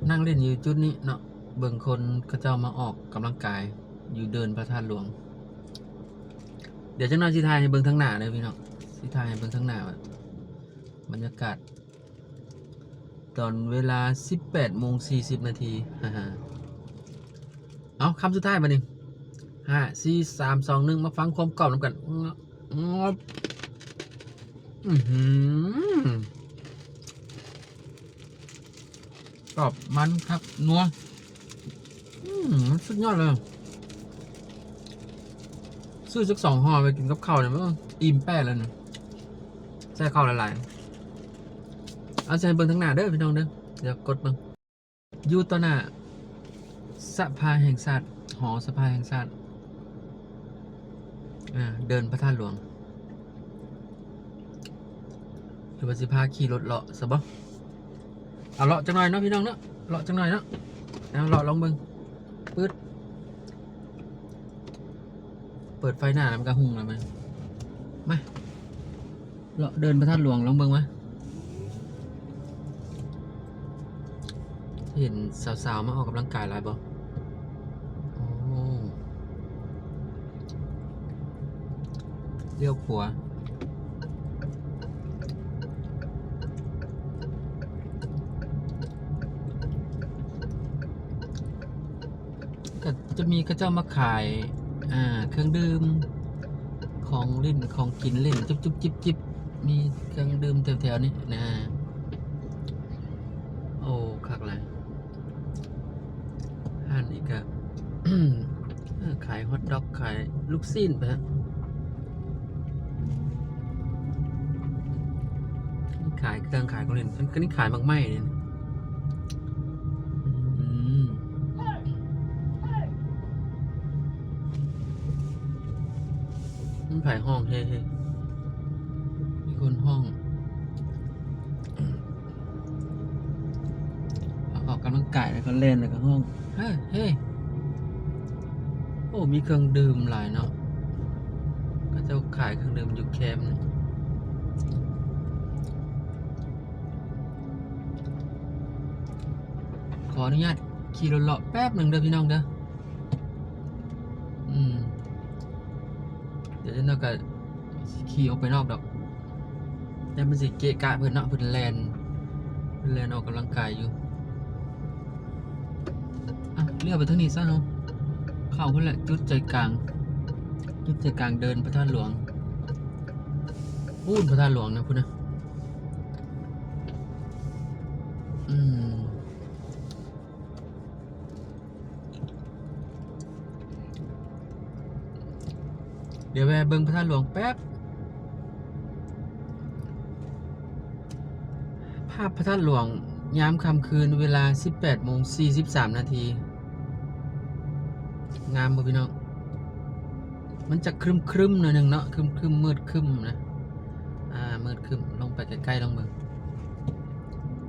ນັ່ງຫຼິ້ນຢູ່ຈຸດນີ້ເນາະ ເບິ່ງຄົນເຂົາເຈົ້າມາອອກກຳລັງກາຍຢູ່ເດີ່ນພະທາດຫຼວງ. ດຽວຈັກໜ້ອຍຊິຖ່າຍໃຫ້ເບິ່ງທາງໜ້າເດີພີ່ນ້ອງ ຊິຖ່າຍໃຫ້ເບິ່ງທາງໜ້າວ່າບັນຍາກາດ ຕອນເວລາສິບແປດໂມງສີ່ສິບນາທີ. ເອົາ ຄຳສຸດທ້າຍບາດນີ້ ຫ້າ ສີ່ ສາມ ສອງ ໜຶ່ງ ມາຟັງຄວາມກອບນຳກັນ. ອື ກອບ ມັນ ຄັກ ນົວ. ອືມ ມັນສຸດຍອດເລີຍ. ຊື້ຈັກສອງຫໍ່ໄວ້ກິນກັບເຂົ້ານີ້ ເອີ ອີ່ມແປດແລ້ວນີ້. ໃສ່ເຂົ້າຫຼາຍໆ. ເອົາໃສ່ເບິ່ງທາງໜ້າເດີພີ່ນ້ອງເດີ. ດຽວກົດເບິ່ງ. ຢູ່ຕໍ່ໜ້າສະພາແຫ່ງຊາດ, ຫໍສະພາແຫ່ງຊາດ. ອ່າ ເດີ່ນພະທາດຫຼວງ. ຫຼືວ່າຊິພາຂີ່ລົດເລາະຊະບໍ? ເອົາເລາະຈັກໜ້ອຍເນາະພີ່ນ້ອງເນາະ, ເລາະຈັກໜ້ອຍເນາະ. ເອົາເລາະລອງເບິ່ງ. ປຶດ. ເປີດໄຟໜ້າແລ້ວມັນກະຮຸ່ງແລ້ວ. ມາ ມາ ເລາະເດີ່ນພະທາດຫຼວງລອງເບິ່ງມາ. ເຫັນສາວໆມາອອກກຳລັງກາຍຫຼາຍບໍ່? ໂອ້ ລ້ຽວຂວາ. ກະຈະມີເຂົາເຈົ້າມາຂາຍ ອ່າ ເຄື່ອງດື່ມ ຂອງຫຼິ້ນ ຂອງກິນຫຼິ້ນ ຈຸບໆຈິບໆ ມີເຄື່ອງດື່ມແຖວໆນີ້ນະ. ໂອ້ ຄັກຫຼາຍ. ຮ້ານນີ້ກະ ເອີ ຂາຍຮອດດັອກ ຂາຍລູກຊີ້ນໄປ. ຂາຍເຄື່ອງຂາຍຂອງຫຼິ້ນ. ອັນນີ້ຂາຍໝາກໄມ້ນີ້. ອືມ ມັນໃຜຮ້ອງເຮ ເຮ ມີຄົນຮ້ອງ. ອອກກຳລັງກາຍແລ້ວກໍແລ່ນ ແລ້ວກໍຮ້ອງ ເຮີ ເຮ. ໂອ້ ມີເຄື່ອງດື່ມຫຼາຍເນາະ. ເຂົາເຈົ້າຂາຍເຄື່ອງດື່ມຢູ່ແຄມນີ້. ຂໍອະນຸຍາດຂີ່ລົດເລາະແປັບໜຶ່ງເດີພີ່ນ້ອງເດີ. ອືມ ດຽວຈັກໜ້ອຍກໍຂີ່ອອກໄປນອກດອກ. ແຕ່ມັນຊິເກະກະເພິ່ນເນາະ, ເພິ່ນແລ່ນ ເພິ່ນແລ່ນອອກກຳລັງກາຍຢູ່. ອ່ະ ລ້ຽວໄປທາງນີ້ຊະເຮົາ. ເຂົ້າພຸ້ນແຫຼະ ຈຸດໃຈກາງ ຈຸດໃຈກາງເດີ່ນພະທາດຫຼວງ. ປູ້ນພະທາດຫຼວງນະພຸ້ນນະ. ອືມ. ດຽວແວ່ເບິ່ງພະທາດຫຼວງແປັບ. ພາບພະທາດຫຼວງຍາມຄ່ຳຄືນ ເວລາສິບແປດໂມງສີ່ສິບສາມນາທີ. ງາມບໍ່ພີ່ນ້ອງ? ມັນຈະຄຶ້ມໆໜ້ອຍໜຶ່ງເນາະ, ຄຶ້ມໆ ມືດຄຶ້ມນະ. ອ່າ ມືດຄຶ້ມ. ລົງໄປໃກ້ໆ ລອງເບິ່ງ.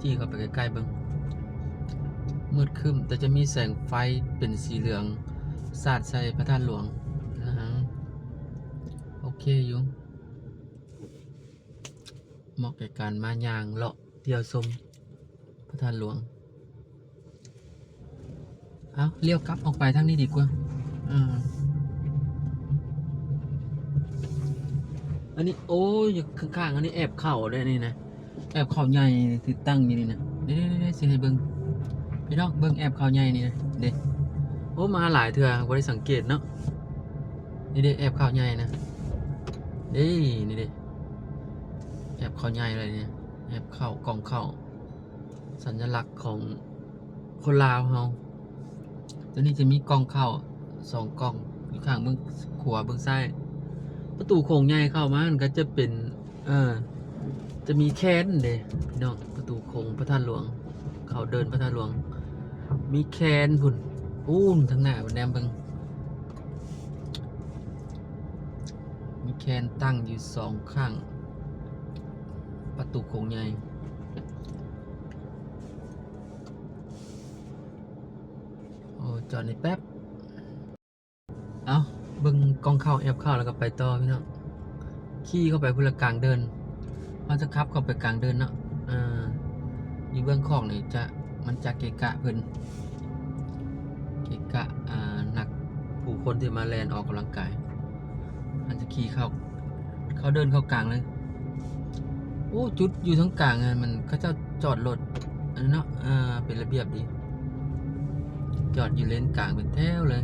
ຈີ້ເຂົ້າໄປໃກ້ໆເບິ່ງ. ມືດຄຶ້ມ ແຕ່ຈະມີແສງໄຟເປັນສີເຫຼືອງສາດໃສ່ພະທາດຫຼວງ. ອ່າຮະ ໂອເຄຢູ່. ເໝາະແກ່ການມາຍ່າງເລາະທ່ຽວຊົມພະທາດຫຼວງ. ເອົາ ລ້ຽວກັບອອກໄປທາງນີ້ດີກວ່າ. ອ່າ ອັນນີ້ ໂອ້ຍ ຂ້າງໆ ອັນນີ້ແອບເຂົ້າເດ້ນີ້ນະ. ແອບເຂົ້າໃຫຍ່ ຖືກຕັ້ງຢູ່ນີ້ນະ. ເດ້ໆໆ ຊິໃຫ້ເບິ່ງ ພີ່ນ້ອງເບິ່ງແອບເຂົ້າໃຫຍ່ນີ້ນະ. ເດ້ ໂອ້ ມາຫຼາຍເທື່ອບໍ່ໄດ້ສັງເກດເນາະ. ນີ້ເດ້ ແອບເຂົ້າໃຫຍ່ນະ. ເດ້ ນີ້ເດ້ ແອບເຂົ້າໃຫຍ່ເລີຍນີ້. ແອບເຂົ້າ ກ່ອງເຂົ້າ ສັນຍະລັກຂອງຄົນລາວເຮົາ. ຕົວນີ້ຈະມີກ່ອງເຂົ້າສອງກ່ອງ ຢູ່ຂ້າງເບື້ອງຂວາເບື້ອງຊ້າຍ. ປະຕູໂຂງໃຫຍ່ເຂົ້າມາ ມັນກໍຈະເປັນ ເອີ ຈະມີແຄນເດ້ພີ່ນ້ອງ. ປະຕູໂຂງພະທາດຫຼວງ ເຂົ້າເດີ່ນພະທາດຫຼວງ ມີແຄນພຸ້ນ. ປູ້ນ ທາງໜ້າພຸ້ນ ແນມເບິ່ງ ມີແຄນຕັ້ງຢູ່ສອງຂ້າງປະຕູໂຂງໃຫຍ່. ໂອ້ ຈອດນີ້ແປັບ. ເອົາ ເບິ່ງກ່ອງເຂົ້າ ແອບເຂົ້າ ແລ້ວກໍໄປຕໍ່ພີ່ນ້ອງ. ຂີ່ເຂົ້າໄປພຸ້ນລະກາງເດີ່ນ. ເຮົາຈະຂັບເຂົ້າໄປກາງເດີ່ນເນາະ. ເອີ ຢູ່ເບື້ອງຂອງນີ້ຈະ ມັນຈະເກະກະເພິ່ນ ເກະກະ ອ່າ ນັກ ຜູ້ຄົນທີ່ມາແລ່ນອອກກຳລັງກາຍ. ມັນຈະຂີ່ເຂົ້າ ເຂົາເດີນເຂົ້າກາງເລີຍ. ໂອ້ ຈຸດຢູ່ທາງກາງຫັ້ນ ມັນ ເຂົາເຈົ້າຈອດລົດ ອັນນັ້ນເນາະ ອ່າ ເປັນລະບຽບດີ ຈອດຢູ່ເລນກາງເປັນແຖວເລີຍ.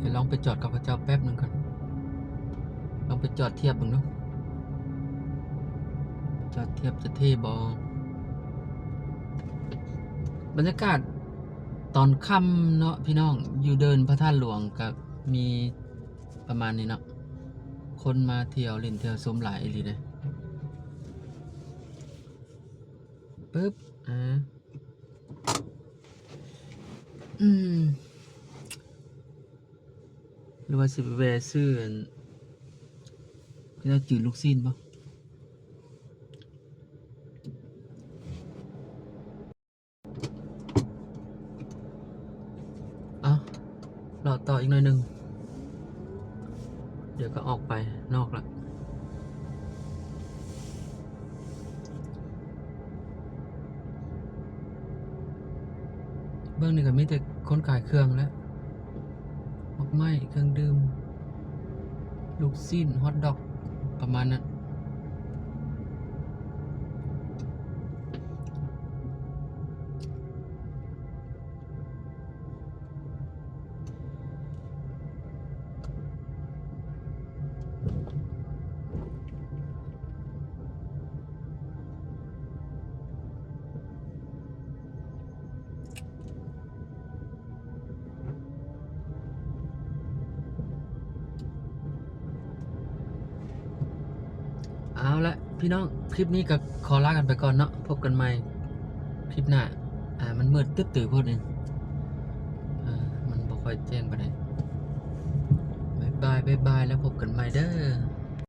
ດຽວລອງໄປຈອດກັບເຂົາເຈົ້າແປັບໜຶ່ງກ່ອນ. ລອງໄປຈອດທຽບເບິ່ງດູ. ຈອດທຽບຈະເທ່ບໍ່? ບັນຍາກາດຕອນຄ່ຳເນາະພີ່ນ້ອງ, ຢູ່ເດີ່ນພະທາດຫຼວງກະມີປະມານນີ້ເນາະ, ຄົນມາທ່ຽວຫຼິ້ນທ່ຽວຊົມຫຼາຍອີ່ຫຼີເດ້. ປຶບ ອາ ອືມ ຫຼືວ່າຊິໄປແວ່ຊື້ອັນ ເຂົາເຈົ້າຈືນລູກຊີ້ນບໍ່? ເອົາ ເລາະຕໍ່ອີກໜ້ອຍໜຶ່ງ ດຽວກໍອອກໄປນອກລະ. ເບິ່ງນີ້ກໍມີແຕ່ຄົນຂາຍເຄື່ອງແຫຼະ ໝາກໄມ້ ເຄື່ອງດື່ມ ລູກຊີ້ນ ຮອດດອກ ປະມານນັ້ນ. ເອົາລະພີ່ນ້ອງ, ຄລິບນີ້ກໍຂໍລາກັນໄປກ່ອນເນາະ, ພົບກັນໃໝ່ຄລິບໜ້າ. ອ່າ ມັນມືດຕຶດຕື້ໂພດນີ້ ອ່າ ມັນບໍ່ຄ່ອຍແຈ້ງປານໃດ. ບາຍບາຍ ບາຍບາຍ ແລ້ວພົບກັນໃໝ່ເດີ້.